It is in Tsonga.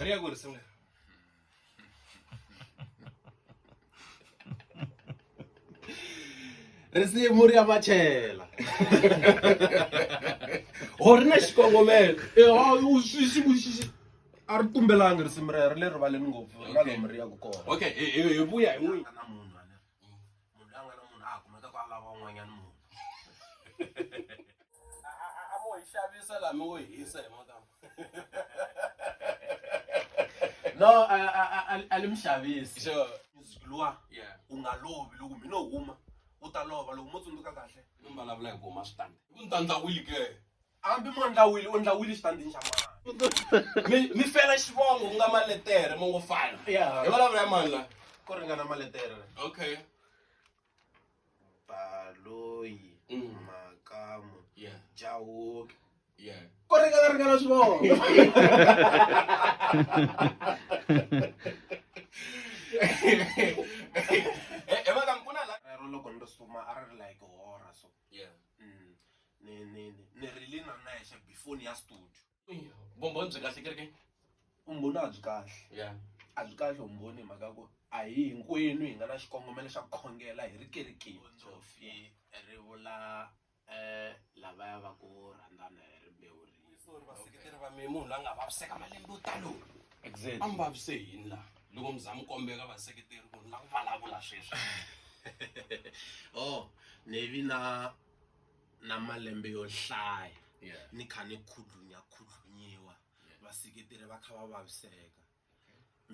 Ri ya ku risimu leri. Risimu ri ya machela ho ri na xikongomelo. A ri tumbelangi risimu rero, ri le rivaleni ngopfu, ri na lomu ri yaka kona. Okay, hi vuya hi n'wina. Na munhu ane munhu loyi a nga na munhu a ha kumeka ku a lava un'wanyana munhu. A mo hi xavisa laha mi ngo hi hisa hi mhaka. No, a ni mi xavisi. Sure. Music luwa Yeah. u nga lovi loko mina u huma u ta lova loko mo tsundzuka kahle. Mi vulavula hi ku huma switandi. Ku ni ta ndla wili ke. Hambi mo ndla wili, u ndla wili xitandini xa mani. Mi fela xivongo ku nga maletere mo ngo fana. Yeah. Hi vulavula hi mani la? Ku ringana maletere. Okay. Baloyi, Makamu, Yeah. Chauke. Yeah. Ku ringana ringana swivongo. Hi mhaka ku na la. Rero loko ni ri suma a ri ri like horror so. Yeah. Ni ri na nexe before ni ya studio. Vumbhoni byi kahle kerekeni? Vumbhoni a byi kahle. Yeah. A byi kahle vumbhoni hi mhaka ku a hi hinkwenu hi nga na xikongomelo xa ku khongela hi ri kerekeni. Ndzofi ri vula lavaya va ku rhandzana hi rimbewu rin'we. Sorry vaseketeri va mina, munhu loyi a nga vaviseka malembe yo talo. Exactly. A mi vavise yini laha? Loko mi za mi kombeka vaseketeri ku ni lava ku vulavula sweswi. Oh, ni vi na na malembe yo hlaya Yeah. ni kha ni khudlunya khudlunyiwa vaseketeri va kha va vaviseka.